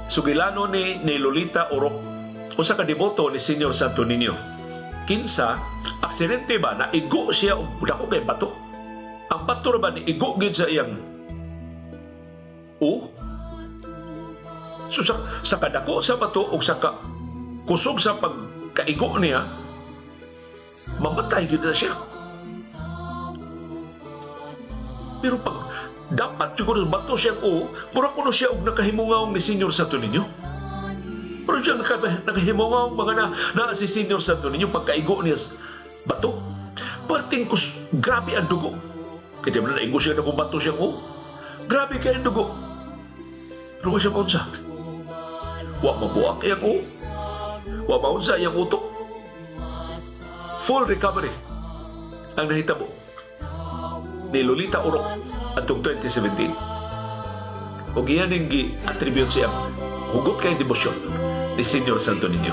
Sugilano ni Lolita Orok, usa ka deboto ni Senyor Santo Niño. Kinsa aksidente ba na igo siya og dako kay bato. Ang bato ra ba ni igo gyud sa iyang o. So sa kadako sa bato og sa ka, kusog sa pagkaigo niya, mamatay gyud na siya. Pero pag dapat siguro bato siyang o, mura kuno siya og nakahimungaw ni Senyor Santo Niño. Pero siya nakahimungaw mga na si Senyor Santo Niño pagkaigo niya bato. Perting kus, grabe ang dugo. Kaya mo na naigo siya na kung bato siyang o. Grabe kay ang dugo. Pero wa siya maunsa. Wa mabuak iyang o. Wa maunsa iyang utok. Full recovery ang nahitabo ni Lolita Orok atong 2017. Og iyan ning gi-attribute siya hugot kay debosyon ni Senyor Santo Niño.